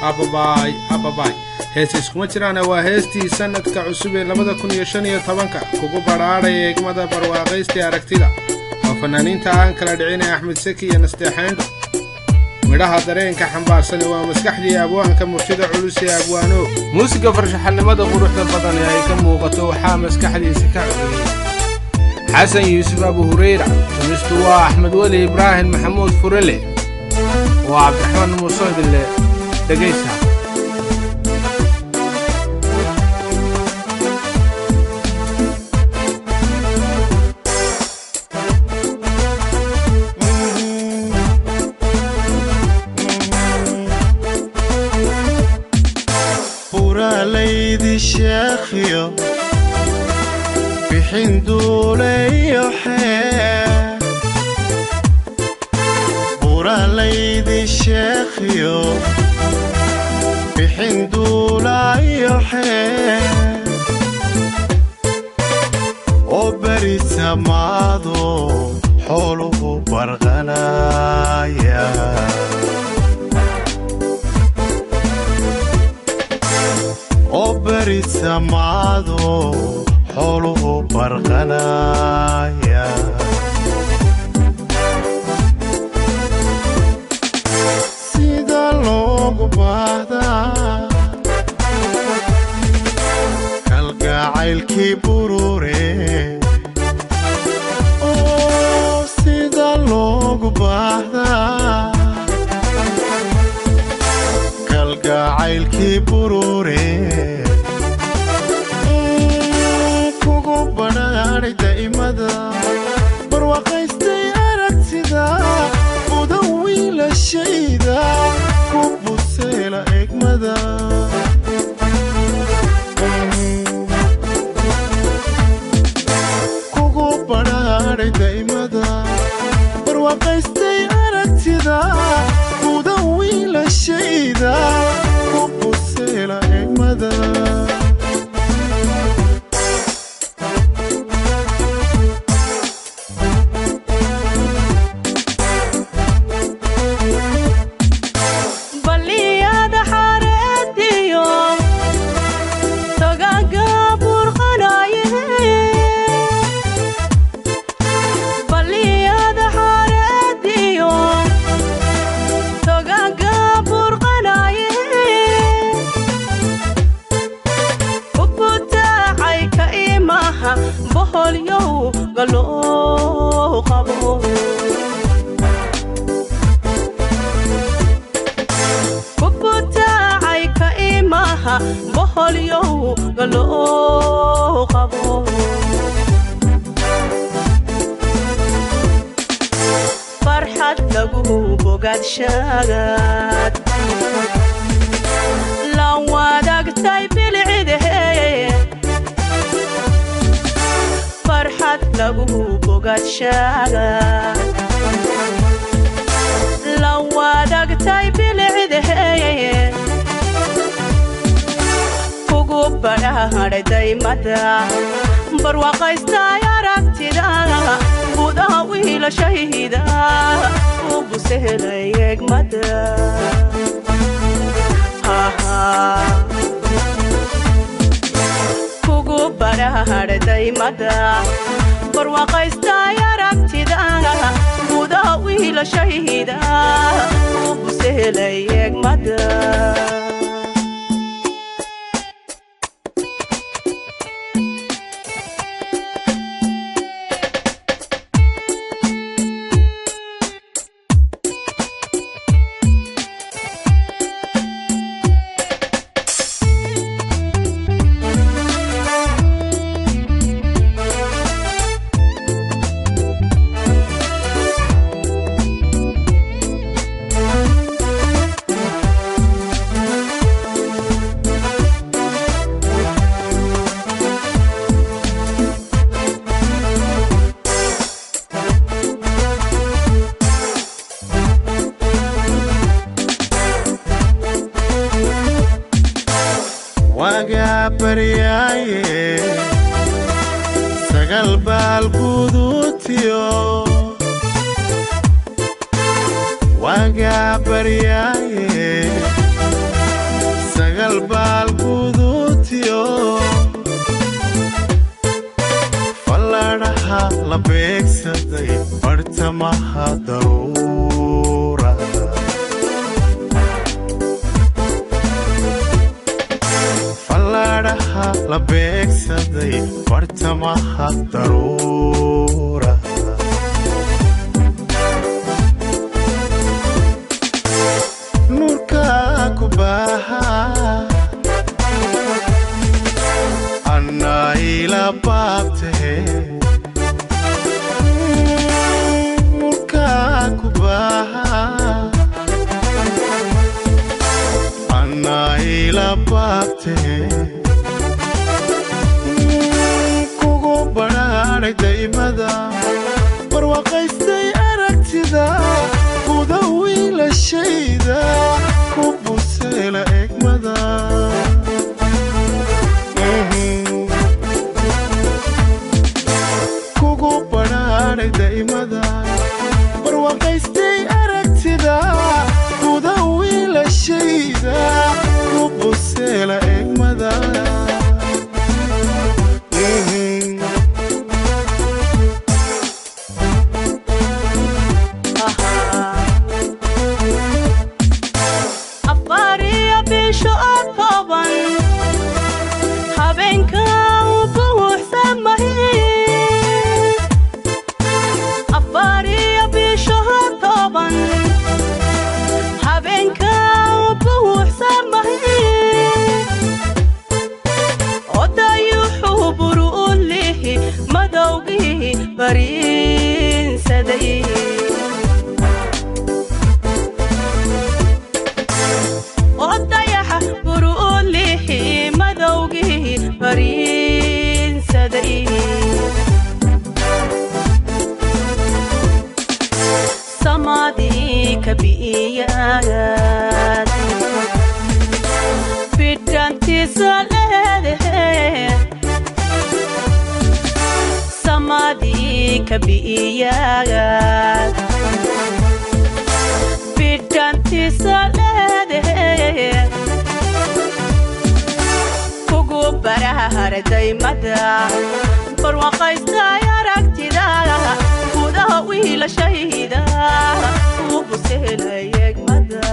Ababaay ababaay, hees iskuma jiraana, waa heestii sannadka cusub ee 2015-ka kugu badhaadhaya eegmada barwaaqaystii aragtida. Waa fannaaniinta aan kala dhicinay Axmed Seki iyo Nasteexayndho. Midhaha dareenka xambaarsani waa maskaxdii abwaanka murtida culus ee abwaano. Muusiga farshaxanimada quruxda badan ee ay ka muuqato waxaa maskaxdiisa ka curiyey Xasan Yuusuf Abu Hurayra. Tumistu waa Axmed Weli Ibraahim Maxamuud Furele. Waa Cabdiraxmaan Muuse idinle dhegaysa. Buralaydi sheekhiyo bixin duulayo xee, buralaydi sheekhiyo bixin duulayo xee, oo beri samaado xooluhu barqanaya, oo beri samaado xooluhu barqanaya. Sida loogu baahdaa kalgacaylkii burure, oo sida loogu baahdaa kalgacaylkii burure, kugu badhaadhay da'imada barwaaqaystay aragtida, mudan wiilashayda ku buseela egmada. Kugu badhaadhay da'imada barwaaqaystay aragtida, mudan wiilashayda ku buseela egmada. Balliyada xareediyo togaga burqanaye, balliyada xareediyo togaga burqanaye, ubutaacay ka imaha boholyow galoo qabo, kubutaacay ka imaha boholyow galoo qabo. Farxad lagu bogaadshagaad la wadaagtay bilcidehe, farxad lagu bogaadshagaad la wadaagtay bilcidehe, kugu badhaadhay daymada barwaaqaystay aragtida, gudaha wiilashayda u busehelay egmada. Kugu badhaadhay daymada barwaaqaystay aragtida, gudaha wiilashayda u busehelay egmada. Wagaa baryaaye sagal baal guduutiyo, wagaa baryaaye. La beegsaday bartamaha daruuraha, fallaadhaha la beegsaday bartamaha daruuraha. Nuurka ku baaha annaa ila baabtahe, nuurka ku baaha annaa ila baabtahe, kugu badhaadhay daymada barwaaqaystay aragtida, guda wiilashayda ku buseela egmada. Kugu badhaadhay daymada barwaaqaystay aragtida, guda wiilashayda ku buseela egmada. Afariyo bisho 10 habeenka buuxsamahi, afariyo bisho 10 habeenka buuxsamahi, odayuxuu buruulihi madowgii bariinsaday, odayaxa buruulihi madowgii bariinsaday, samadii kabiyaad bidhantiisa leedahe, samadii kabiyaad bidhantiisa leedahe, kugu barahardaymada barwaaqaystay aragtida, gudaha wiilashayda u buseelay egmada.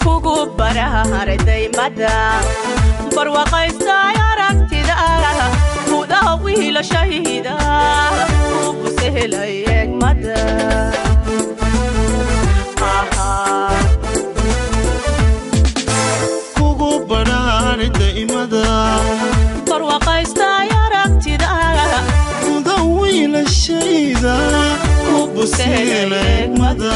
Kugu barahardaymada barwaaqaystay aragtida, gudaha wiilashayda u buseelay egmada. Kugu badhaadhay daymada barwaaqaystay aragtida, guda wiilashayda ku buseela egmada.